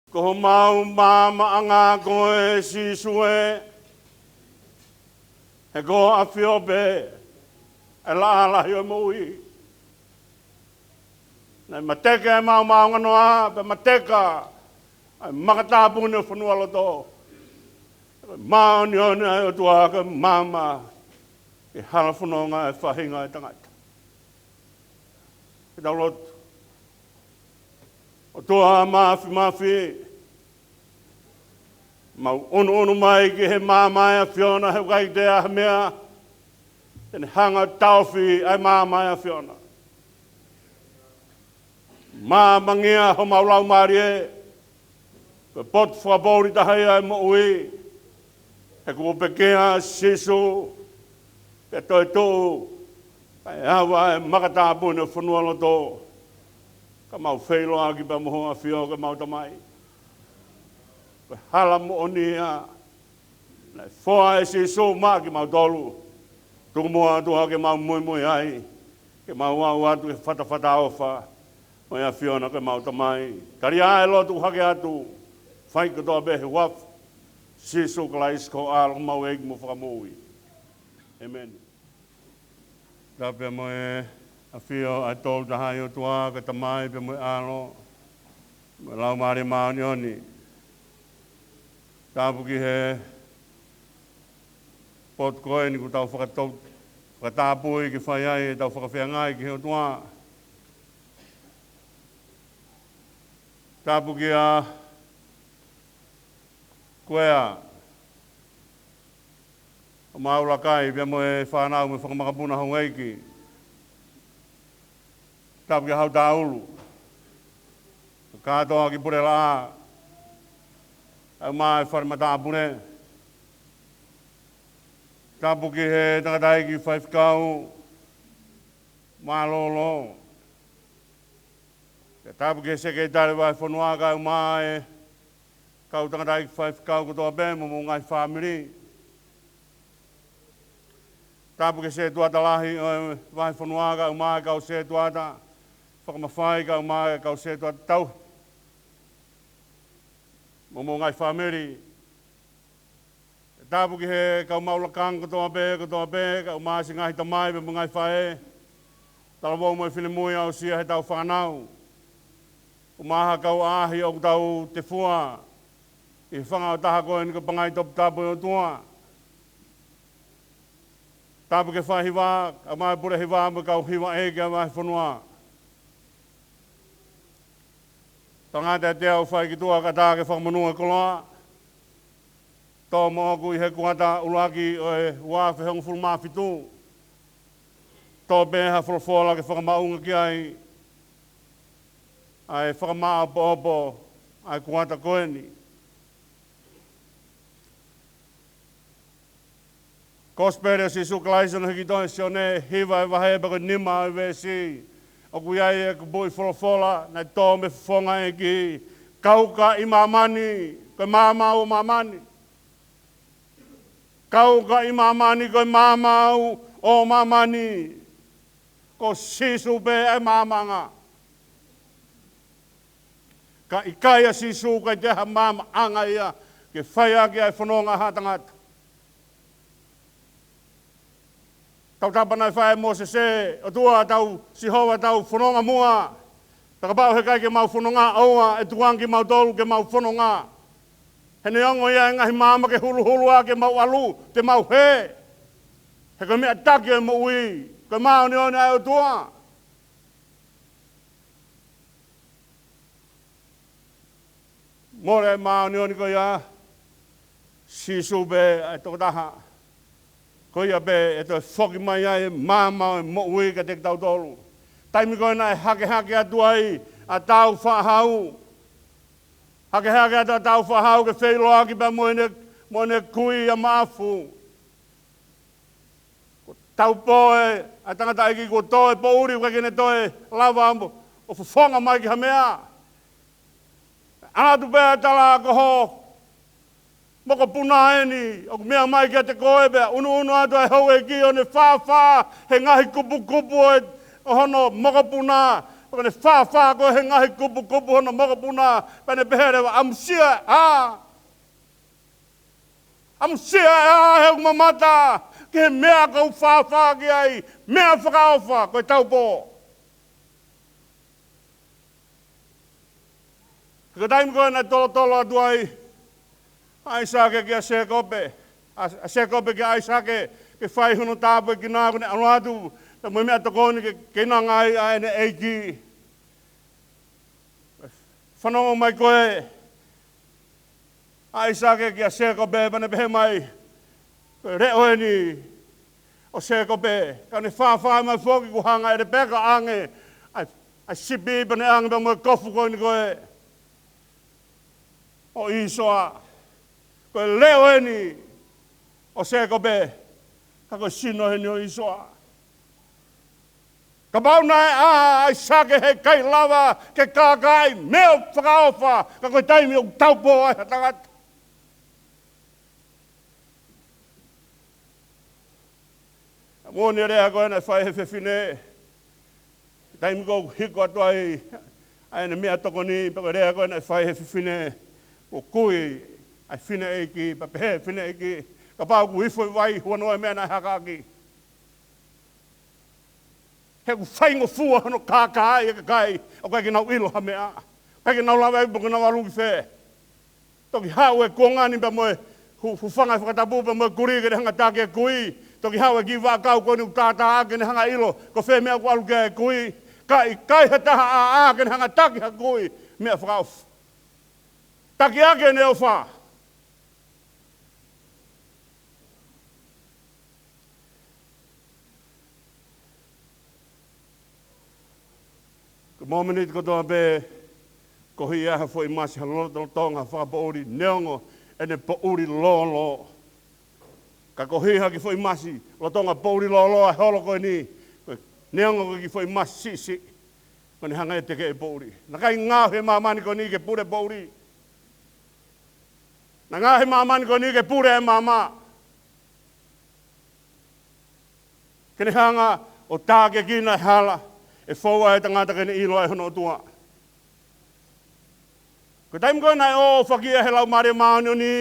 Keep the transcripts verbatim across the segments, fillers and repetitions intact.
Ko homau maamaʻanga koe Sīsū ē, he ko ho ʻAfio pē ʻa e laʻā lahi ʻo e moʻui. Naʻe mateke ʻa e maomaonganoa, pea mateka ʻa e makatāpuni ʻo e fonualoto. Ko e māʻoniʻoni ʻa e ʻOtua, ko e maama ki he hala fononga ʻa e faʻahinga ʻo e tangata. Ke tau lotu. ʻOtua Māfimafi, mau ʻunuʻunu mai ki he maama ʻo e ʻAfiona, he ʻoku ʻikai toe ʻi ai ha meʻa te ne hanga ʻo taʻofi ʻa e maama ʻo e ʻAfiona. Maamangia homau laumālie, ko e potu fakapoʻuli taha ia ʻo e moʻui, he kuo pekia ʻa Sīsū, pea toetuʻu, kae ava ʻa e makatāpuni ʻo e fonualoto, ka mau feʻiloaki pea mo ho ʻAfio ko homau Tamai. Ko e hala moʻoni ia naʻe foa ʻe Sīsū maʻa kimautolu. Tuku muʻa ʻOtua ke mau muimui ai, ke mau aʻu atu ki he fatafata ʻofa ʻo e ʻAfiona ko homau Tamai. Tali ā e lotu hake atu, fai kotoa pē he huafa ʻo Sīsū Kalaisi ko ho ʻAlo, ko homau ʻEiki mo Fakamoʻui. ʻĒmeni. Tapu pea mo e ʻAfio ʻa e Tolu Tahaʻi ʻOtua, ko e Tamai pea mo e ʻAlo, mo e Laumālie Māʻoniʻoni. Tapu ki he potu ko eni kuo tau fakatou-, fakatapui ke fai ai ʻetau fakafeangai ki he ʻOtua. Tapu kia Kuea, ʻo Maulakai, pea mo e fānau mo e fanga makapuna houʻeiki. Tapu kia Hautaulu, kātoa ki Pulelaʻā, ʻa e ʻuma ʻo e fale matāpule. Tapu ki he tangataʻeiki faifekau mālōlō. Pea tapu ki he sekelitali vahefonua kae ʻumaʻā e kau tangataʻeiki faifekau kotoa pē mo hoʻomou ngaahi fāmili. Tapu ki he setuata lahi ʻo e vahefonua kae ʻumaʻā e kau setuata fakamafai kae ʻumaʻā e kau setuata tauhi mo hoʻomou ngaahi fāmili. Tapu ki he kau maʻu lakanga kotoa pē, kotoa pē, kae ʻumaʻā siʻi ngaahi tamai pea mo e ngaahi faʻē, talavou mo e finemui, aʻusia ʻe heʻetau fānau. ʻUmaʻā ha kau ʻaʻahi ʻoku tau tefua ʻi he fanga ʻo taha ko eni ko e pangai toputapu ʻo e ʻOtua. Tapu ki he faʻahiva, kae ʻumaʻā e pule hiva mo e kau hiva ʻeiki ʻa e vahefonua. Tangata ʻe teau fai ki tuʻa kae ʻatā ke fakamonū e koloa. Tō moʻoku ʻi he kuata ʻuluaki ʻo e ua afe hongofulu mā fitu. Tō pē ha folofola ke fakamaʻunga ki ai ʻa e fakamāʻopoʻopo ʻa e kuata ko eni. Kosipeli ʻo Sīsū Kalaisi naʻe hiki tohi ʻe Sione, hiva e vahe pea ko e nima e veesi. ʻOku ʻi ai e kupuʻi folofola naʻe tō mei he fofonga ʻo e ʻEiki: Kau ka ʻi māmani, ko e maama au ʻo māmani. Kau ka ʻi māmani, ko e maama au ʻo māmani. Ko Sīsū pē ʻa e maamaʻanga. Ka ʻikai ʻa Sīsū, ʻikai toe ʻi ai ha maamaʻanga ia ke fai ʻaki ʻa e fononga ʻa ha tangata. Tautapa naʻe fai ʻe Mōsese: ʻOtua, tau, Sihova, tau fononga muʻa. Pea kapau heʻikai ke mau fononga, ʻoua ʻe tukuange kimautolu ke mau fononga. He neongo ia e ngaahi maama ke huluhulu ʻa, ke mau ʻalu, te mau hē. He ko e meʻa taki ʻo e moʻui, ko e māʻoniʻoni ʻa e ʻOtua. Mole e māʻoniʻoni ko ia, Sīsū pē ʻa e tokotaha. Ko ia pē ʻe toe foki mai ai e maama ʻo e moʻui kiate kitautolu. Taimi ko ē naʻe hakehake atu ai ʻa Tāufaʻāhau. Hakehake atu ʻa Tāufaʻāhau ke feʻiloaki pea mo ʻene, mo ʻene kui ʻa Maʻafu. Kuo taupō ʻa e tangataʻeiki, kuo tō e poʻuli, ʻoku ʻikai ke ne toe lava ʻo fofonga mai ki ha meʻa. ʻAlu atu pē ʻo tala: Ko ho mokopuna eni ʻoku meʻa mai kiate koe. Pea ʻunuʻunu atu ʻa e houʻeiki ʻo ne fāfā he ngaahi kupukupu ʻo e, ʻo hono mokopuna. Pea ko ʻene fāfā ko ē he ngaahi kupukupu hono mokopuna, pea ne pehē leva, ʻamusia ā. ʻAmusia ā he ʻoku mamata ki he meʻa ʻoku ou fāfā ki ai, meʻa fakaʻofa, ko e taupō. Ko e taimi ko ē naʻe tolotolo atu ai ʻa ʻAisake kia Sēkope, ʻa, ʻa Sēkope kia ʻAisake, ke fai hono tāpuekina, ko ʻene ʻalu atu, pea mo e meʻatokoni ke, ke nanga ai ʻa ʻene ʻeiki. Fanongo mai ko ē ʻa ʻAisake kia Sēkope, pea ne pehē mai, ko e leʻo eni ʻo Sēkope, ka ne fāfā mai foki kuo hanga ʻe Lepeka ʻange ʻa e, ʻa e sipi, pea ne ʻange pea mo e kofu ko eni ko ē ʻo ʻĪsoa. Ko e leʻo eni ʻo Sēkope, ka ko e sino eni ʻo ʻĪsoa. Kapau naʻe ʻā ʻa ʻAisake he ʻikai lava ke kākaaʻi meʻa fakaʻofa, ka ko e taimi ʻoku taupō ai ha tangata. Moʻoni e lea ko ē naʻe fai he fefine, taimi ko ē ʻoku hiko atu ai ʻa ʻene meʻatokoni, pea ko e lea ko ē naʻe fai he fefine, kuo kui ʻa e fineʻeiki, pea pehē ʻe he fineʻeiki, kapau ʻoku ifo e vai, huanoa e meʻa naʻe hakaʻaki. He ʻoku faingofua hono kākaaʻi e kakai ʻoku ʻikai ke nau ʻilo ha meʻa. ʻIkai ke nau lava ʻo ʻilo pe ʻoku nau ʻalu ki fē. Toki haʻu e kuonga ni pea mo e hu-, hūfanga he fakatapu pea mo e kulī ke ne hanga ʻo taki e kui. Toki haʻu e kiʻi vaʻakau ko eni ʻoku tātāʻaki ke ne hanga ʻo ʻilo ko fē meʻa ʻoku ʻalu ki ai e kui. Ka ʻikai ha taha ʻaʻā ke ne hanga ʻo taki ha kui. Meʻa fakaʻofa. Taki ʻaki ʻene ʻofa. Ko e mōmeniti kotoa pē, ko e hā ha foʻi masi ha lolotonga fakapoʻuli, neongo ʻene poʻuli lōlō. Ka ko e hā ha kiʻi foʻi masi lolotonga poʻuli lōlō ʻa e holo ko eni, ko e neongo ko e kiʻi foʻi masi siʻisiʻi, ko ʻene hanga ʻe ia ʻo tekeʻi e poʻuli. Naʻe ʻikai ngaohi e māmani ko eni ke pule poʻuli. Naʻe ngaohi e māmani ko eni ke pule e maama. Ke ne hanga ʻo tākiekina e hala, ʻe fou ai e tangata ke ne ʻilo ai hono ʻOtua. Ko e taimi ko ē naʻe ʻōʻōfaki ai ʻe he Laumālie Māʻoniʻoni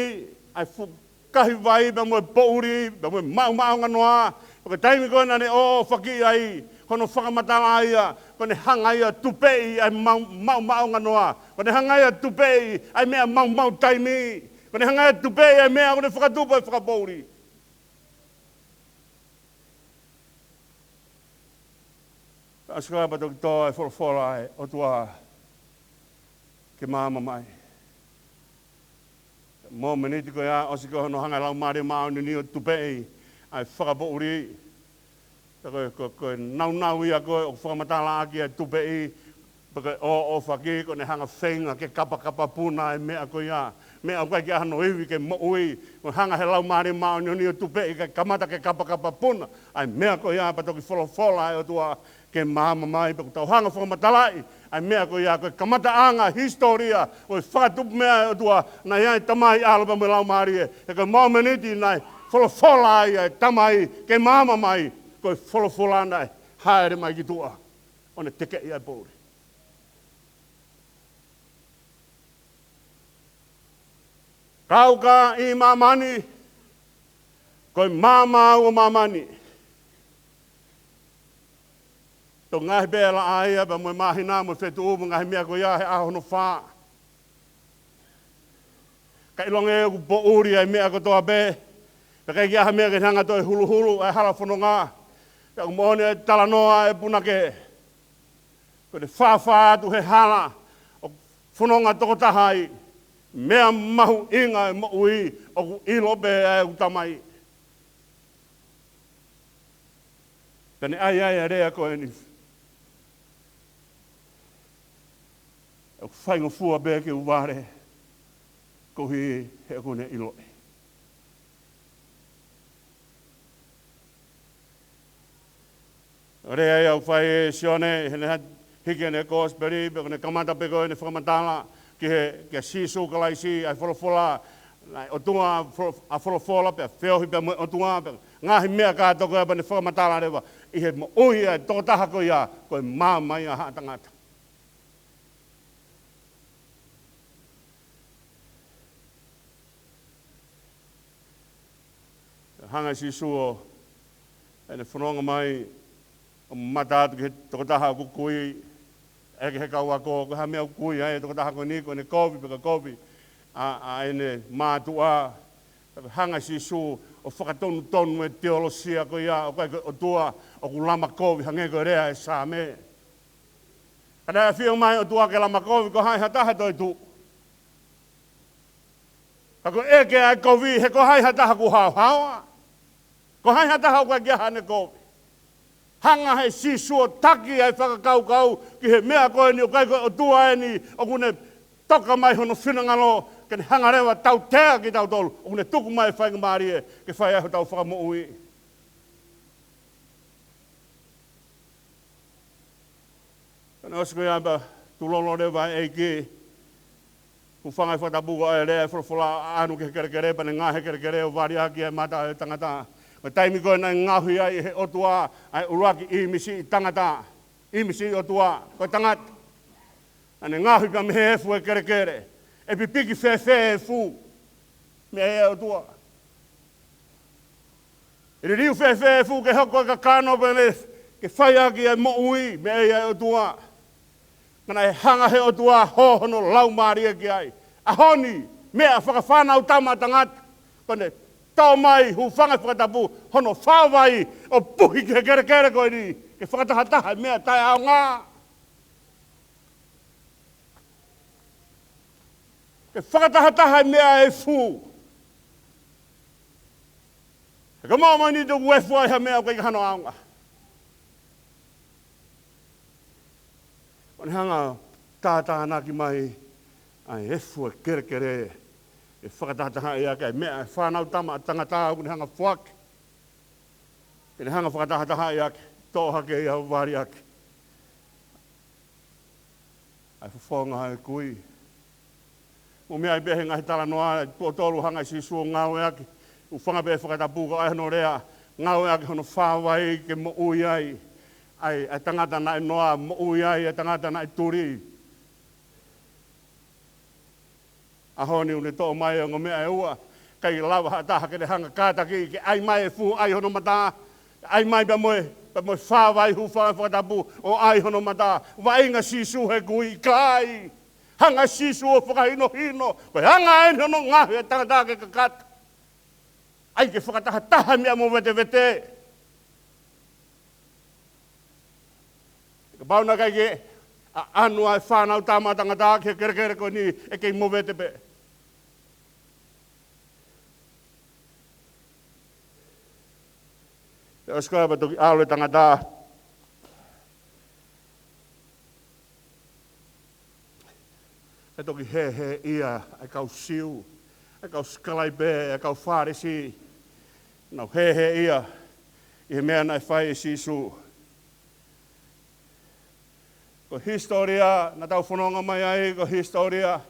ʻa e fukahi vai pea mo e poʻuli, pea mo e maʻumaʻunganoa, ko e taimi ko ē naʻa ne ʻōʻōfaki ai, ko hono fakamatala ia, ko ʻene hanga ia ʻo tupeʻi ʻa e mau-, maʻumaʻunganoa, ko ʻene hanga ia ʻo tupeʻi ʻa e meʻa maumau taimi, ko ʻene hanga ia ʻo tupeʻi ʻa e meʻa ʻoku ne fakatupu ai e fakapoʻuli. Ka ʻosi ko ia pea toki tō e folofola ʻa e ʻOtua ke maama mai. Mōmeniti ko ia ʻosi ko ē hono hanga ʻe he Laumālie Māʻoniʻoni ʻo tupeʻi ʻa e fakapoʻuli. Pea ko e, ko e, ko e nāunau ia ko ē ʻoku fakamatalaʻaki ʻa e tupeʻi, pea ko e ʻōʻōfaki, ko ʻene hanga ʻo feinga ke kapakapapuna e meʻa ko ia. Meʻa ʻoku ʻikai ke ʻi ai hano ivi ke moʻui, ko e hanga ʻe he Laumālie Māʻoniʻoni ʻo tupeʻi kae kamata ke kapakapapuna ʻa e meʻa ko ia, pea toki folofola ʻa e ʻOtua ke maama mai, pea ʻoku tau hanga ʻo fakamatalaʻi ʻa e meʻa ko ia, ko e kamataʻanga hisitōlia ʻo e fakatupu meʻa ʻa e ʻOtua, naʻe ʻi ai e Tamai, ʻAlo pea mo e Laumālie, he ko e mōmeniti naʻe folofola ai ʻa e Tamai ke maama mai, ko e folofola naʻe hāʻele mai ki tuʻa ʻo ne tekeʻi ʻa e poʻuli. Kau ka ʻi māmani, ko e maama ʻo māmani. Toki ngaohi pē ʻa e laʻā ia pea mo e māhina mo e fetuʻu mo e ngaahi meʻa ko ia he ʻaho hono fā. Ka ʻilonga ʻoku poʻuli ʻa e meʻa kotoa pē, pea ʻikai ke ʻi ai ha meʻa ke ne hanga ʻo toe huluhulu ʻa e hala fononga. Pea ʻoku moʻoni e talanoa ʻa e punake, ko ʻene fāfā atu he hala ʻoku fononga tokotaha ai, meʻa mahuʻinga e moʻui ʻoku ʻilo pē ʻa ʻeku tamai. Pea ne ʻai ai ʻa e lea ko eni, ʻoku faingofua pē ke u vale, koeʻuhi he ʻoku ne ʻiloʻi. Lea ia ʻoku fai ʻe Sione, heʻene ha-, hiki ʻene kosipeli, pea ko ʻene kamata pē ko ʻene fakamatala ki he, kia Sīsū Kalaisi, ʻa e folofola, naʻe ʻOtua, folo-, ʻa e folofola, pea feohi pea mo e ʻOtua, pea ngaahi meʻa kātoa ko ia pea ne fakamatala leva, ʻi he moʻui ʻa e tokotaha ko ia, ko e maama ia ʻa haʻa tangata. Hanga ʻe Sīsū ʻo ʻene fononga mai ʻo mamata atu ki he tokotaha ʻoku kui, ʻeke he kau ako, ko e hā e meʻa ʻoku kui ai e tokotaha ko eni, ko ʻene kovi pe ko e kovi ʻa, ʻa ʻene mātuʻa. Pea hanga ʻe Sīsū ʻo fakatonutonu e teolosia ko ia, ʻoku ʻikai ko e ʻOtua ʻoku lama kovi hangē ko e lea ʻa e Saame. Ka naʻe ʻafio mai e ʻOtua ke lama kovi, ko hai ha taha ʻe toe tuʻu? Ka ko e ʻeke ʻa e kovi, he ko hai ha taha ʻoku haohaoa? Ko hai ha taha ʻoku ʻikai ke ʻi ai haʻane kovi? Hanga ʻe Sīsū ʻo taki ʻa e fakakaukau ki he meʻa ko eni, ʻoku ʻikai ko e ʻOtua eni ʻoku ne toka mai hono finangalo ke ne hanga leva ʻo tautea kitautolu, ʻoku ne tuku mai e faingamālie ke fai ai hotau fakamoʻui. Pea naʻe ʻosi ko ia pea tulolo leva e ʻEiki, hūfanga he fakatapu ko e lea e folofola, ʻaʻanu ki he kelekele, pea ne ngaohi e kelekele ʻo vali ʻaki e mata ʻo e tangata. Ko e taimi ko ē naʻe ngaohi ai ʻe he ʻOtua ʻa e ʻuluaki ʻīmisi ʻi tangata, ʻīmisi ʻi ʻOtua, ko e tangata, naʻa ne ngaohi pea mei he efu e kelekele. ʻE pipiki fēfē e efu mei he ʻOtua? ʻE liliu fēfē e efu ke hoko ko e kakano pea ne ke fai ʻaki e moʻui mei he ʻOtua? Ka naʻe hanga ʻe he ʻOtua ʻo hō hono Laumālie ki ai. ʻAho ni, meʻa fakafānautama tangata, pea ne toʻo mai, hūfanga he fakatapu, hono fāvai ʻo puhi ki he kelekele ko eni, ke fakatahataha e meʻa taʻeʻaonga. Ke fakatahataha e meʻa efu. He ko e moʻoni ʻoku efu ai ha meʻa ʻoku ʻikai ke ʻi ai hano ʻaonga. ʻO ne hanga ʻo tātānaki mai ʻa e efu e kelekele, ʻe fakatahatahaʻi ʻaki e meʻa ʻa e fānautama tangata ʻoku ne hanga ʻo foaki. Ke ne hanga ʻo fakatahatahaʻi ʻaki, toʻo hake ia ʻo vali ʻaki ʻa e fofonga ʻo e kui. Mou meaʻi pē he ngaahi talanoa ʻe toko tolu hanga ʻe Sīsū ʻo ngāueʻaki, hūfanga pē he fakatapu ko e ʻai hono lea, ngāueʻaki hono fāvai ke moʻui ai ʻa e, ʻa e tangata naʻe noa, moʻui ai ʻa e tangata naʻe tuli. ʻAho ni ʻoku ne toʻo mai e ongo meʻa ʻe ua, ʻikai lava ha taha ke ne hanga ʻo kātakiʻi, ke ʻai mai e fuʻu ʻai hono mata, ʻai mai pea mo e, pea mo e fāvai, hūfanga he fakatapu ʻo ʻai hono mata. Vaʻinga Sīsū he kui? ʻIkai. Hanga ʻe Sīsū ʻo fakahinohino, ko e anga eni hono ngaohi e tangata ke kakato. ʻAi ke fakatahataha e meʻa movetevete. Kapau naʻe ʻikai ke ʻaʻanu ʻa e fānautama tangata ki he kelekele ko eni, ʻe kei movete pē. Pea ʻosi ko ia pea toki ʻalu e tangata. Pea toki hēhēʻia ʻa e kau Siu, ʻa e kau sikalaipe, ʻa e kau Fālesi. Nau hēhēʻia ʻi he meʻa naʻe fai ʻe Sīsū. Ko e hisitōlia naʻa tau fononga mai ai, ko e hisitōlia,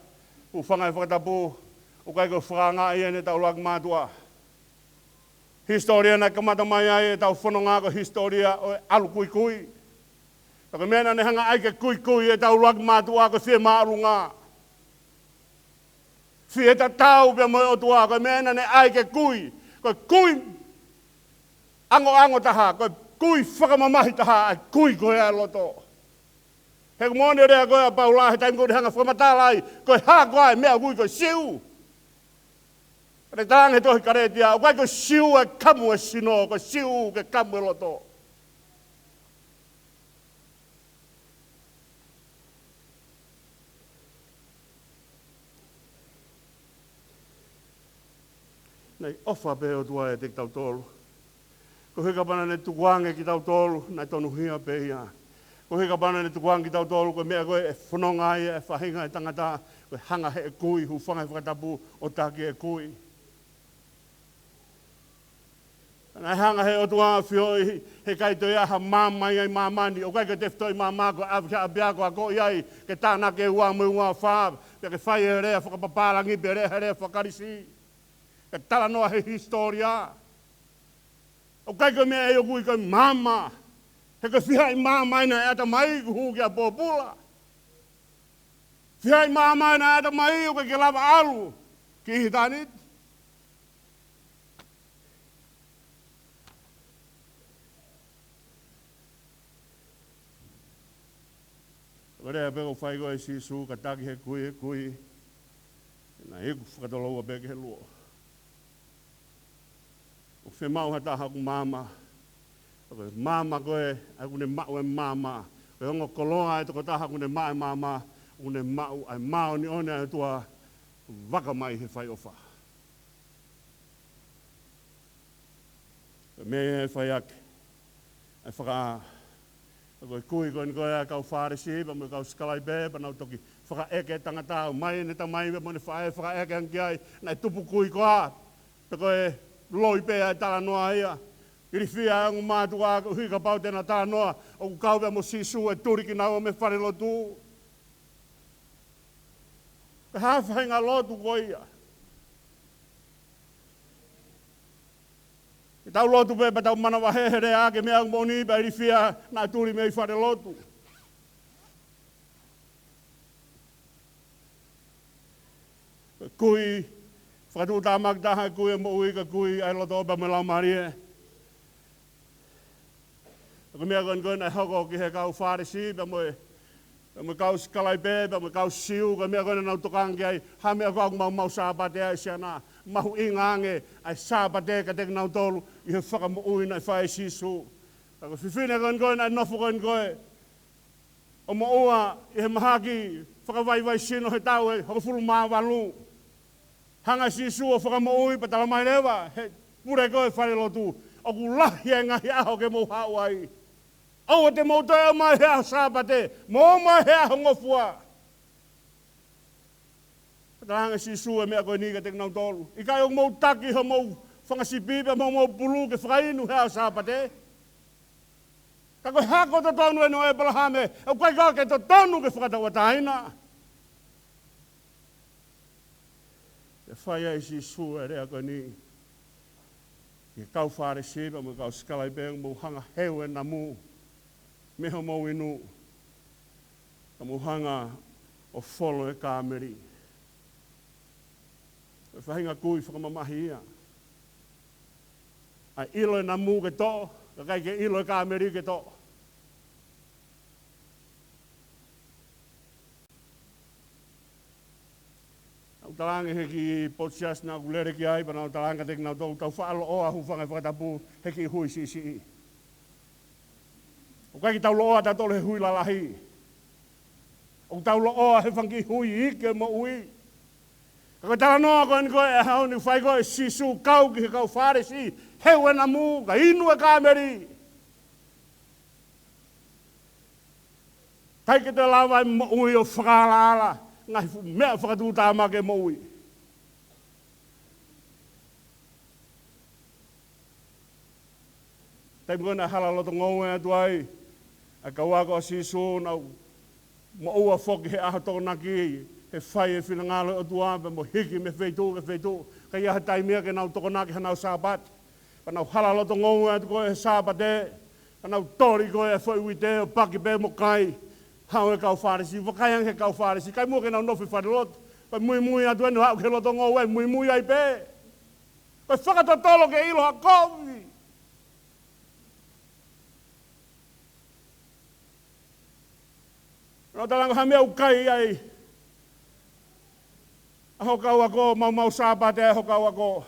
hūfanga he fakatapu, ʻoku ʻikai ko e fakaangaʻi eni ʻetau ʻuluaki mātuʻa. Hisitōlia naʻe kamata mai ai ʻetau fononga ko e hisitōlia ʻo e ʻalu kuikui. Ka ko e meʻa naʻa ne hanga ʻo ʻai ke kuikui ʻetau ʻuluaki mātuʻa ko e fiemāʻolunga, fie tatau pea mo e ʻOtua. Ko e meʻa naʻa ne ʻai ke kui, ko e kui ʻangoʻango taha, ko e kui fakamamahi taha, ʻa e kui ko ia ʻa e loto. He ko e moʻoni e lea ko ia ʻa Paula he taimi ko ē naʻa ne hanga ʻo fakamatala ai, ko e hā koā e meʻa ʻoku ui ko e Siu. Pea ne talaange he tohi Kalētia, ʻoku ʻikai ko e Siu e kamu e sino, ko e Siu ko e kamu e loto. Naʻe ʻofa pē ʻOtua ʻiate kitautolu. Koeʻuhi kapau naʻa ne tukuange kitautolu, naʻe tonuhia pē ia. Koeʻuhi kapau naʻa ne tukuange kitautolu, ko e meʻa ko ē ʻe fononga ai e faʻahinga ʻo e tangata, ko e hanga ʻe he kui, hūfanga he fakatapu, ʻo taki e kui. Naʻe hanga ʻe he ʻOtua ʻo feohi, he ʻikai toe ʻi ai ha maama ʻi māmani, ʻoku ʻikai ko e tefitoʻi maama ko ē ʻave ki ha ʻapiako ʻo akoʻi ai, ke tānaki e ua mo e ua ʻo fā, pea ke fai e lea fakapapālangi pe lea he lea faka-Kalisi. Ke talanoa he hisitōlia. ʻOku ʻikai ko e meʻa ia ʻoku ui ko e maama. He ko e fiha ʻi māmani naʻe ʻatamai kuo hū ki ʻapi pōpula. Fiha ʻi māmani naʻe ʻatamai ʻoku ʻikai ke lava ʻalu ki ʻitāniti. Ko e lea pē ʻoku fai ko ē ʻe Sīsū, kātaki he kui, he kui. Naʻe iku fakatoloua pē ki he luo. ʻOku fiemaʻu ha taha ʻoku maama. Ko e maama ko ē, ʻa ē ʻoku ne maʻu e maama. Ko e ongo koloa ʻa e tokotaha ʻoku ne maʻu e maama, ʻoku ne maʻu ʻa e māʻoniʻoni ʻa e ʻOtua, vaka mai he fai ʻofa. Ko e meʻa ia ʻe fai ʻaki ʻa e fakaʻā. Ko e kui ko eni ko ē ʻa e kau Fālesi pea mo e kau Sikalaipe, pea nau toki fakaʻeke e tangata, ʻomai ʻene tamai pea mo ʻene faʻē, fakaʻeke ange ki ai, naʻe tupu kui koā? Pe ko e loi pē ʻa e talanoa ia. Ilifia ʻa e ongo mātuʻa koeʻuhi kapau te na talanoa ʻoku kau pea mo Sīsū ʻe tuli kinaua mei falelotu. Ko e hā e faʻahinga lotu ko ia? Ke tau lotu pē pea tau manavahē he lea ʻaki e meʻa ʻoku moʻoni pea ilifia naʻa tuli mei falelotu. Ko e kui fakatuʻutāmaki taha, kui ʻo e moʻui, ko e kui ʻa e loto pea mo e laumālie. Ko e meʻa ko eni ko ē naʻe hoko ki he kau Fālesi pea mo e, pea mo e kau Sikalaipe, pea mo e kau Siu, ko e meʻa ko ē naʻa nau tokanga ki ai, ha meʻa ko ē ʻoku maumau Sāpate ai siana, mahuʻinga ange ʻa e Sāpate kiate kinautolu ʻi he fakamoʻui naʻe fai ʻe Sīsū. Ka ko e fefine ko eni ko ē naʻe nofo ko eni ko ē ʻo moʻua ʻi he mahaki fakavaivai sino he taʻu ʻe hongofulu mā valu. Hanga ʻe Sīsū ʻo fakamoʻui pea talamai leva he pule ko ē falelotu, ʻoku lahi e ngaahi ʻaho ke mou haʻu ai. ʻOua te mou toe ō mai he ʻaho Sāpate, mou ō mai he ʻaho ngofua. Pea talaange ʻe Sīsū e meʻa ko eni kiate kinautolu. ʻIkai ʻoku mou taki homou fanga sipi pea mo homou pulu ke fakainu he ʻaho Sāpate? Ka ko e hako totonu eni ʻo ʻĒpalahame, ʻoku ʻikai ke totonu ke fakatauʻatāina. Pea fai ai ʻe Sīsū e lea ko eni ki he kau Fālesi pea mo e kau Sikalaipe, mou hanga ʻo heu e namu mei hoʻomou inu, ka mou hanga ʻo folo e kāmeli. Ko e faʻahinga kui fakamamahi ia. ʻA e ʻilo e namu ke toʻo, ka ʻikai ke ʻilo e kāmeli ke toʻo. Naʻá ku talaange he kiʻi potu siasi naʻá ku lele ki ai, pea naʻá ku talaange kiate kinautolu, tau faʻa loʻoa, hūfanga he fakatapu, he kiʻi hui siʻisiʻi. ʻOku ʻikai ke tau loʻoa tautolu he hui lalahi. ʻOku tau loʻoa he fanga kiʻi hui iiki e moʻui. Ka ko e talanoa ko eni ko ē ʻa e ʻaho ni, fai ko ē ʻe Sīsū kau ki he kau Fālesi, heu e namu, ka inu e kāmeli. ʻIkai ke toe lava e moʻui ʻo fakaalaala ngaahi fuʻu meʻa fakatuʻutāmaki e moʻui. Taimi ko ē naʻe hala loto ngoue atu ai ʻa e kau ako ʻa Sīsū, nau moʻua foki he ʻaho Tokonaki, he fai e finangalo ʻo e ʻOtua pea mo e hiki mei he feituʻu ki he feituʻu. ʻIkai ha taimi ia ke nau tokonaki hanau Sāpate. Pea nau hala loto ngoue atu ko ē he Sāpate, pea nau toli ko ē e foʻi uite ʻo paki pē mo kai. Haʻu e kau Fālesi, vakai ange he kau Fālesi, ʻikai muʻa ke nau nofo ʻi falelotu. Pea muimui atu eni ʻo aʻu ki he loto ngoue, muimui ai pē. Ko e fakatotolo ke ʻilo ha kovi. Naʻá ku talaange ha meʻa ʻoku kai ai ʻa hoʻo kau ako, maumau Sāpate ʻa hoʻo kau ako.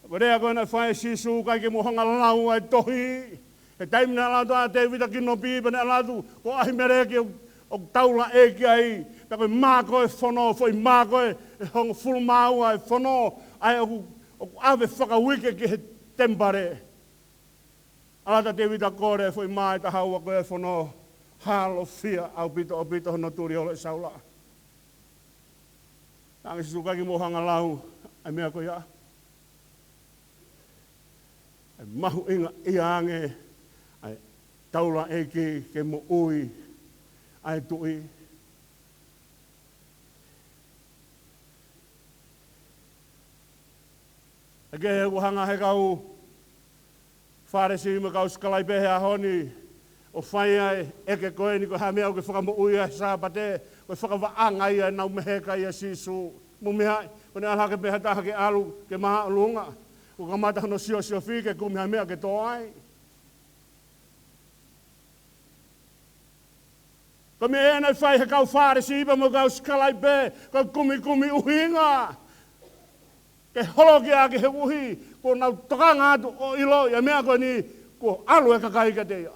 Ko e lea ko ē naʻe fai ʻe Sīsū, ʻikai ke mou hanga ʻo lau ʻa e tohi. He taimi naʻe ʻalu atu ai ʻa Tēvita ki Nopi, pea ne ʻalu atu ko ʻAhimeleki ʻo, ʻo taulaʻeiki ai. Pea ko e mā ko ē e fono, foʻi mā ko ē ʻe hongofulu mā ua e fono, ʻa ē ʻoku, ʻoku ʻave fakauike ki he temipale. ʻAlu atu ʻa Tēvita ʻo kole e foʻi mā ʻe taha ua ko ē e fono, halofia ʻaupito, ʻaupito hono tuli holo ʻe Saula. Talaange ʻe Sīsū, ʻikai ke mou hanga ʻo lau ʻa e meʻa ko ia. ʻA e mahuʻingaʻia ange ʻa e taulaʻeiki ke moʻui ʻa e tuʻi. ʻE kehe ʻoku hanga he kau Fālesi mo e kau Sikalaipe he ʻaho ni ʻo fai ʻa e ʻeke ko eni, ko e hā e meʻa ʻokú ke fakamoʻui ai he Sāpate, ko e fakavaʻanga ia ʻenau meheka ʻia Sīsū. Mou meaʻi, ko ʻene ʻalu hake pē ha taha ke ʻalu ki māʻolunga, kuo kamata hono siosiofi ke kumi ha meʻa ke tō ai. Ko e meʻa ia naʻe fai ʻe he kau Fālesi pea mo e kau sikalaipe, ko e kumikumi ʻuhinga ke holoki ʻaki he ʻuhi kuo nau tokanga atu ʻo ʻiloʻi ʻa e meʻa ko eni kuo ʻalu e kakai kiate ia.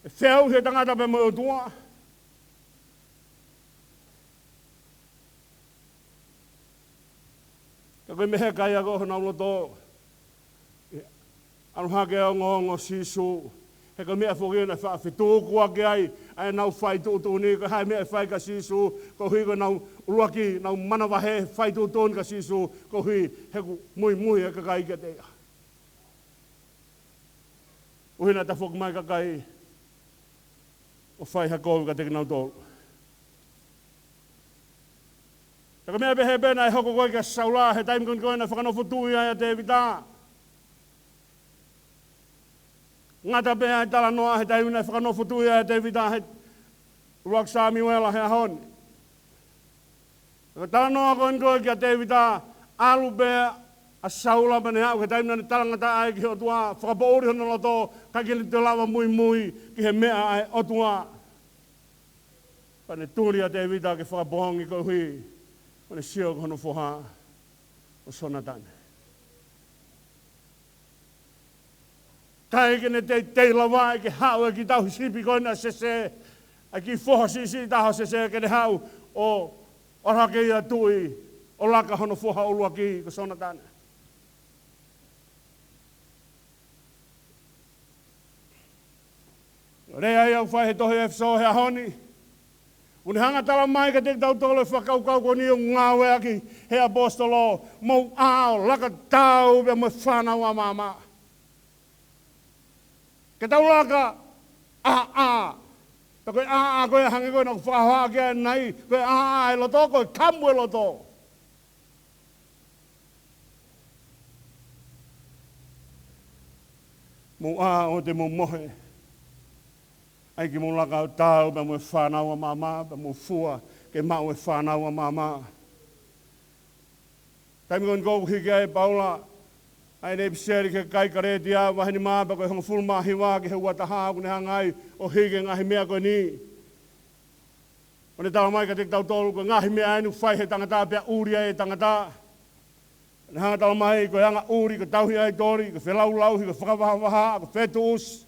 ʻE feʻauhi e tangata pea mo e ʻOtua. Ka ko e meʻa he ʻikai ako honau loto. ʻAlu hake ʻo ongoongo Sīsū. He ko e meʻa foki naʻe faʻa fetukuaki ai ʻa ʻenau fai tuʻutuʻuni, ko e hā e meʻa ʻe fai kia Sīsū, koeʻuhi ko ʻenau ʻuluaki, nau manavahē fai tuʻutuʻuni kia Sīsū, koeʻuhi he ʻoku muimui e kakai kiate ia. ʻUhinga naʻe tafoki mai e kakai ʻo fai ha kovi kiate kinautolu. Ka ko e meʻa pehē pē naʻe hoko ko ē kia Saula, he taimi ko eni ko ē naʻe fakanofo tuʻi ai ʻa Tēvita. Ngata pē ʻa e talanoa he taimi naʻe fakanofo tuʻi ai ʻa Tēvita he ʻuluaki Sāmiuela he ʻaho ni. Ko e talanoa ko eni ko ē kia Tēvita, ʻalu pē ʻa Saula pea ne aʻu ki he taimi naʻa ne talangataʻa ai ki he ʻOtua, fakapoʻuli hono loto, ʻikai ke ne toe lava muimui ki he meʻa ʻa e ʻOtua. Pea ne tuli ʻa Tēvita ke fakapoongi koeʻuhi ko ʻene sio ki hono foha ko Sonatane. ʻIkai ke ne teitei lava ke haʻu e kiʻi tauhi sipi ko ena ʻa Sese, ʻa e kiʻi foha siʻisiʻi taha ʻo Sese, ke ne haʻu ʻo ʻalu hake ia ʻo tuʻi ʻo laka hono foha ʻuluaki ko Sonatane. Lea ia ʻoku fai he tohi ʻEfesō he ʻaho ni. ʻOku ne hanga ʻo tala mai kiate kitautolu e fakakaukau ko eni ʻoku ngāueʻaki he ʻaposetolo, mou ʻā ʻo laka taau pea mo e fānau ʻa māmani. Ke tau laka ʻāʻā. Pea ko e ʻāʻā ko ē hangē ko ē naʻa ku fakahohaʻa ki ai ʻanenai, ko e ʻāʻā e loto, ko e kamu e loto. Mou ʻā ʻo te mou mohe. ʻAi ke mou laka ʻo taau pea mo e fānau ʻa māmani, pea mou fua ke maʻu e fānau ʻa māmani. Taimi ko eni ʻoku hiki ai ʻe Paula ʻa ʻene ʻipiseli ki he kakai Kalētia, vahe nima, pea ko e hongofulu mā hiva ki he ua taha, ʻoku ne hanga ai ʻo hiki e ngaahi meʻa ko eni. ʻO ne tala mai kiate kitautolu ko e ngaahi meʻa eni ʻoku fai ʻe he tangata pea ʻuli ai e tangata. ʻO ne hanga ʻo tala mai ko e anga ʻuli, ko e tauhi ʻaitoli, ko e felaulauhi, ko e fakavahavahaʻa, ko e fetuʻusi,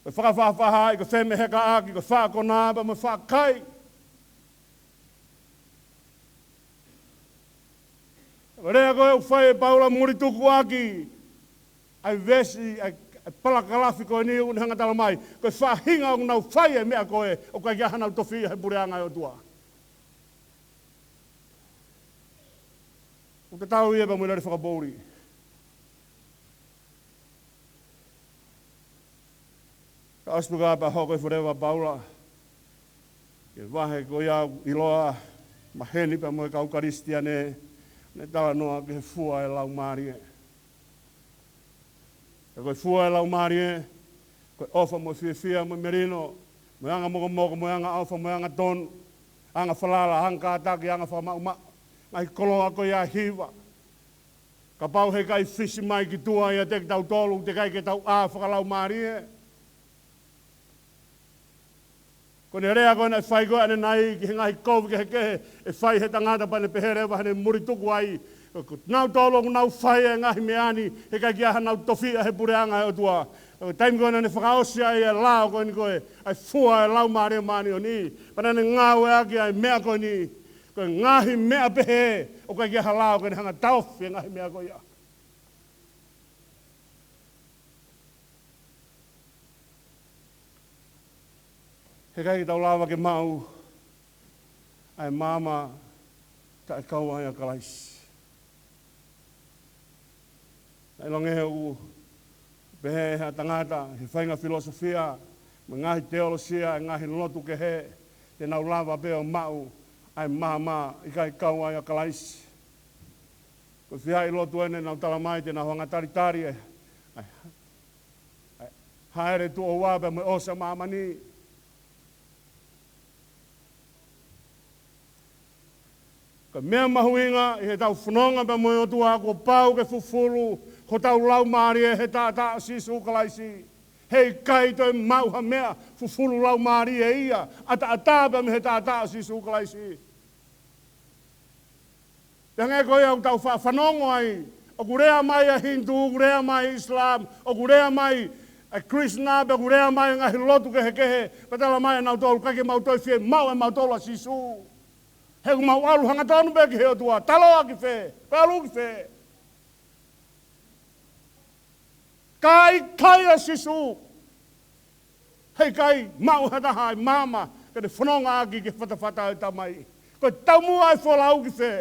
ko e fakafaʻafaʻahi, ko e femehekaʻaki, ko e faʻa konā pea mo e faʻa kai. Ko e lea ko ē ʻoku fai ʻe Paula ʻo mulitukuʻaki ʻa e veesi, ʻa e, ʻa e palakalafi ko eni ʻoku ne hanga ʻo tala mai ko e faʻahinga ʻoku nau fai e meʻa ko ē ʻoku ʻikai ke ʻi ai hanau tofiʻa he puleʻanga ʻo e ʻOtua. ʻOku tatau ia pea mo e lele fakapoʻuli. Ka ʻosi pē ko ia pea hoko e folofola ʻa Paula ki he vahe ko ia ʻoku ʻiloa maheni pea mo e kau Kalisitiane, ne talanoa ki he fua e Laumālie. Ka ko e fua e Laumālie, ko e ʻofa mo e fiefia mo e melino, mo e anga mokomoko, mo e anga ʻofa, mo e anga tonu, anga falala, anga kātaki, anga fakamaʻumaʻu, ngaahi koloa ko ia ʻe hiva. Kapau he ʻikai fisi mai ki tuʻa ʻiate kitautolu, ʻoku teʻeki ai ke tau ʻā fakalaumālie. Ko ʻene lea ko ē naʻe fai ko ē ʻanenai ki he ngaahi kovi kehekehe ʻe fai ʻe he tangata pea ne pehē leva heʻene mulituku ai, ko kinautolu ʻoku nau fai e ngaahi meʻa ni, he ʻikai ke ʻi ai hanau tofiʻa he puleʻanga ʻo e ʻOtua. Ko e taimi ko ē naʻa ne fakaʻosi ai e lao ko eni ko ē, ʻa e fua e Laumālie Māʻoniʻoni, pea naʻa ne ngāueʻaki ʻa e meʻa ko eni, ko e ngaahi meʻa pehē ʻoku ʻikai ke ʻi ai ha lao ke ne hanga ʻo taʻofi e ngaahi meʻa ko ia. He ʻikai ke tau lava ke maʻu ʻa e maama taʻe kau ai ʻa Kalaisi. Naʻe ʻiloange ʻoku pehē ʻe ha tangata, he faʻahinga filosofia mo e ngaahi teolosia ʻa e ngaahi lotu kehe, te nau lava pē ʻo maʻu ʻa e maama ʻikai kau ai ʻa Kalaisi. Ko e fiha ʻi lotu ʻeni naʻa nau tala mai te nau hanga ʻo talitali e, e, e hāʻele tuʻo ua pea mo e ʻosi ʻa māmani. Ko e meʻa mahuʻinga ʻi heʻetau fononga pea mo e ʻOtua, kuo pau ke fufulu hotau laumālie he taʻataʻa ʻo Sīsū Kalaisi. Heʻikai toe maʻu ha meʻa fufulu laumālie ia, ʻataʻatā pē mei he taʻataʻa ʻo Sīsū Kalaisi. Pea hangē ko ia ʻoku tau fa-, fanongo ai, ʻoku lea mai ʻa e Hindu, ʻoku lea mai ʻa e Islam, ʻoku lea mai ʻa e Krishna, pea ʻoku lea mai ʻa e ngaahi lotu kehekehe, pea tala mai ʻe nautolu ʻoku ʻikai ke mau toe fiemaʻu ʻe mautolu ʻa Sīsū. He ʻoku mau ʻalu hangatonu pē ki he ʻOtua, taloa ki fē, pe ʻalu ki fē. Ka ʻikai ʻa Sīsū, heʻikai maʻu ha taha ʻa e maama ke ne fononga ʻaki ki he fatafata ʻo e Tamai. Ko e taumuʻa ʻa e folau ki fē.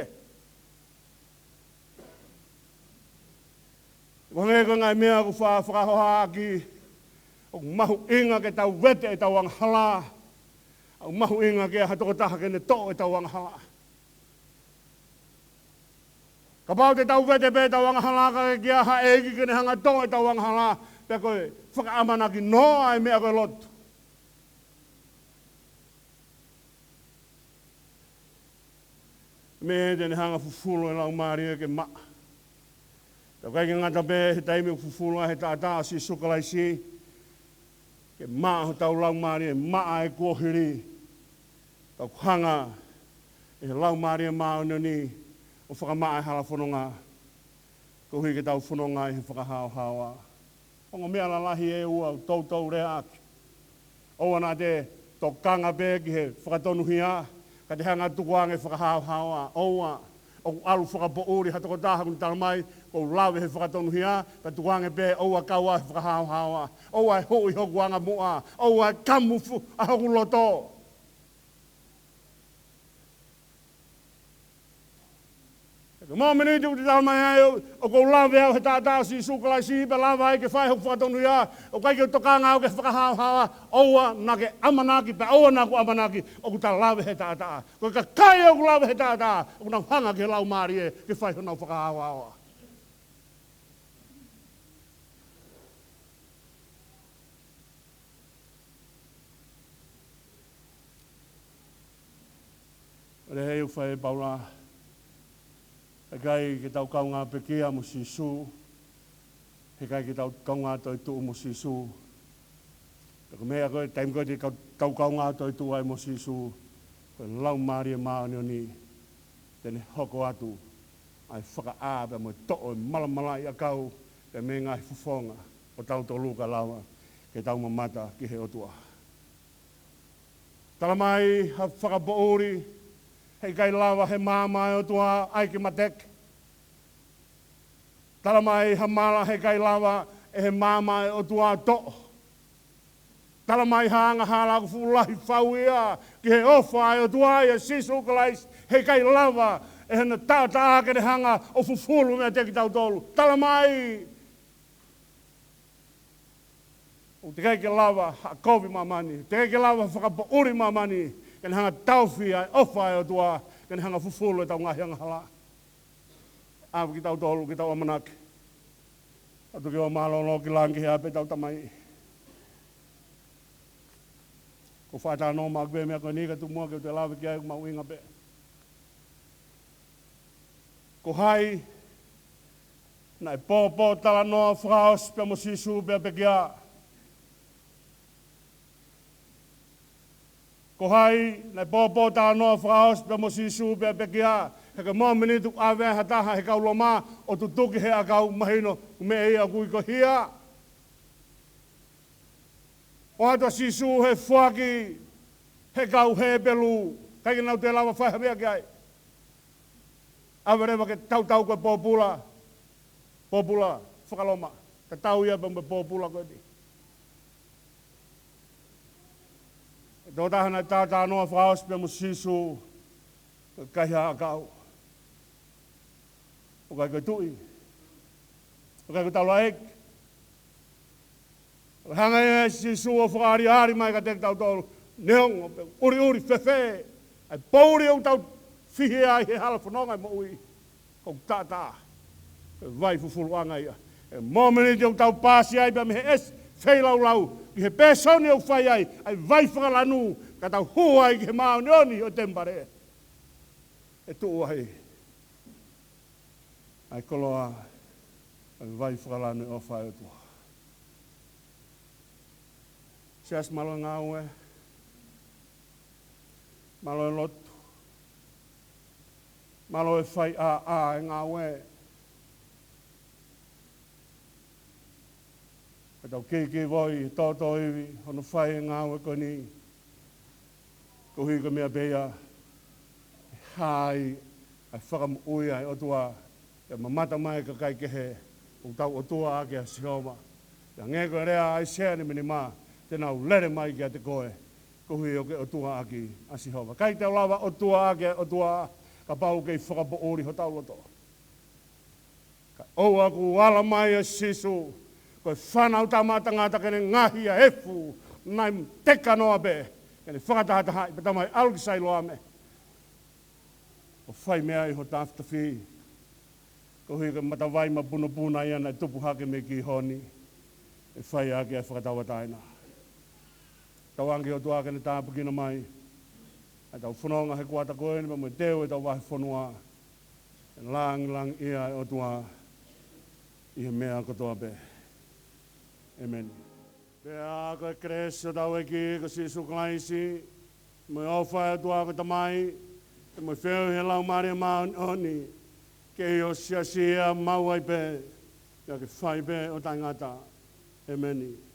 Ko e hangē ko e ngaahi meʻa ʻoku fa-, fakahohaʻaki, ʻoku mahuʻinga ke tau vete ʻetau angahala. ʻOku mahuʻinga ke ʻi ai ha tokotaha ke ne toʻo ʻetau angahala. Kapau te tau vete pē ʻetau angahala kae ʻikai ha ʻEiki ke ne hanga ʻo toʻo ʻetau angahala, pea ko e fakaʻamanaki noa ʻa e meʻa ko e lotu. Meʻa te ne hanga ʻo fufulu e laumālie ke maʻa. Pea ʻoku ʻikai ke ngata pē he taimi ʻoku fufulu ai he taʻataʻa ʻo Sīsū Kalaisi, ke maʻa hotau laumālie, maʻa e kuohili. Ka ʻoku hanga ʻe he Laumālie Māʻoniʻoni ʻo fakamaʻa e hala fononga, koeʻuhi ke tau fononga ʻi he fakahaohaoa. Ongo meʻa lalahi ʻe ua ʻoku toutou lea ʻaki. ʻOua naʻa te tokanga pē ki he fakatonuhia, ka te hanga ʻo tukuange fakahaohaoa. ʻOua, ʻoku ʻalu fakapoʻuli ha tokotaha ʻoku ne tala mai, ʻoku ou lave he fakatonuhia, ka tukuange pē ʻoua kau au he fakahaohaoa. ʻOua ʻe huʻi hoku anga muʻa, ʻoua ʻe kamufu ʻa hoku loto. He ko e mōmeniti ʻoku te tala mai ai, ʻoku ou lave au he taʻataʻa ʻo Sīsū Kalaisi, pea lava ai ke fai hoku fakatonuhia, ʻoku ʻikai ke u tokanga au ki he fakahaohaoa, ʻoua naʻa ke ʻamanaki, pea ʻoua naʻa ku ʻamanaki, ʻoku ta lave he taʻataʻa. Ko e kakai ʻoku lave he taʻataʻa, ʻoku nau hanga ki he laumālie ke fai honau fakahaohaoa. ʻOku lea ʻe he ʻEiki ʻa Paula, heʻikai ke tau kaungā pekia mo Sīsū, heʻikai ke tau kaungā toetuʻu mo Sīsū. Pea ko e meʻa ko e taimi ko ē te kau-, tau kaungā toetuʻu ai mo Sīsū, ko e Laumālie Māʻoniʻoni te ne hoko atu ʻa e fakaʻā pea mo e toʻo e malamalaʻi ʻakau pea mei he ngaahi fofonga ʻo tautolu kae lava ke tau mamata ki he ʻOtua. Tala mai ha fakapoʻuli, heʻikai lava ʻe he maama ʻo e ʻOtua ʻai ke mateke. Tala mai ha mala, heʻikai lava ʻe he maama ʻo e ʻOtua toʻo. Tala mai ha angahala ʻoku fuʻu lahi fau ia ki he ʻofa ʻa e ʻOtua ʻia Sīsū Kalaisi, heʻikai lava ʻe heʻene taʻataʻa ke ne hanga ʻo fufulu meiate kitautolu. Tala mai ʻoku teʻeki ke lava ha kovi ʻa māmani, teʻeki ke lava ha fakapoʻuli ʻa māmani, ke ne hanga ʻo taʻofi ʻa e ʻofa ʻa e ʻOtua, ke ne hanga ʻo fufulu ʻetau ngaahi angahala. ʻAve kitautolu ke tau ʻamanaki. Atu ke ʻoua mālōlō ki langi he ʻapi ʻetau Tamai. ʻOku ou faʻa talanoa maʻu pē meʻa ko eni ka tuku muʻa ke u toe lave ki ai ʻoku mahuʻinga pē. Ko hai naʻe pōpōtalanoa fakaʻosi pea mo Sīsū pea pekia? Ko hai naʻe pōpōtalanoa fakaʻosi pea mo Sīsū pea pekia? He ko e mōmeniti ʻoku ʻave ai ha taha ʻe he kau Loma ʻo tutuki he ʻakau, mahino ko e meʻa ia ʻoku ui ko e hia. ʻOatu ʻa Sīsū he foaki ʻe he kau Hepelū, ʻikai ke nau toe lava fai ha meʻa ki ai. ʻAve leva ke tautau ko e pōpula, pōpula faka-Loma, tatau ia pea mo e pōpula ko eni. Ko e tokotaha naʻe talanoa fakaʻosi pea mo Sīsū, ko e kaihaʻa ʻakau. ʻOku ʻikai ko e tuʻi. ʻOku ʻikai ko e taulaʻeiki. ʻOku hanga ʻe Sīsū ʻo fakaʻaliʻali mai kiate kitautolu, neongo pe ʻuliʻuli fēfē ʻa e poʻuli ʻoku tau fihi ai he hala fononga ʻo e moʻui, ko e taʻataʻa, ko e vai fufuluʻanga ia. He mōmeniti ʻoku tau paasi ai pea mei he ʻesi feilaulau ki he pēsoni ʻoku fai ai ʻa e vai fakalanu, ka tau hū ai ki he māʻoniʻoni ʻo e temipale, ʻe tuʻu ai ʻa e koloa ʻa e vai fakalanu ʻo e ʻofa ʻa e ʻOtua. Siasi, mālō e ngāue, mālō e lotu, mālō e fai ʻa, ʻa e ngāue. Ka tau kei kei voi, tōtōivi, hono fai e ngāue ko eni. Koeʻuhi ko e meʻa pē ia, ʻe hā ai ʻa e fakamoʻui ʻa e ʻOtua, ʻe mamata mai e kakai kehe, ʻoku tau ʻOtua ʻaki ʻa Sihova. Pea hangē ko e lea ʻa ʻAisea, nemenema, te nau lele mai kiate koe, koeʻuhi ʻoku ke ʻOtua ʻaki ʻa Sihova. ʻIkai te u lava ʻOtua ʻaki ʻa e ʻOtua, kapau ʻoku kei fakapoʻuli hotau loto. Ka ʻoua kuo ala mai ʻa Sīsū, ko e Fānautama ʻa Tangata ke ne ngaohi ʻa e efu naʻe teka noa pē, ke ne fakatahatahaʻi, pea tau mai ʻalu ki Sailoame, ʻo fai mei ai ho tāfitafi, koeʻuhi ko e matavai mapunopuna ia naʻe tupu hake mei Kihoni, ʻe fai ʻaki ʻa e fakatauʻatāina. Tauange ki he ʻOtua ke ne tāpuekina mai ʻa ʻetau fononga he kuata ko eni, pea mo e teu ʻetau vahefonua, ʻe langilangiʻia ʻa e ʻOtua ʻi he meʻa kotoa pē. ʻĒmeni. Pea ko e kelesi ʻa hotau ʻEiki ko Sīsū Kalaisi, mo e ʻofa ʻa e ʻOtua ko e Tamai, pea mo e feohi ʻa e Laumālie Māʻoniʻoni, ke ʻi ho siasi ʻo maʻu ai pē, pea ke fai pē ʻo taʻengata. ʻĒmeni.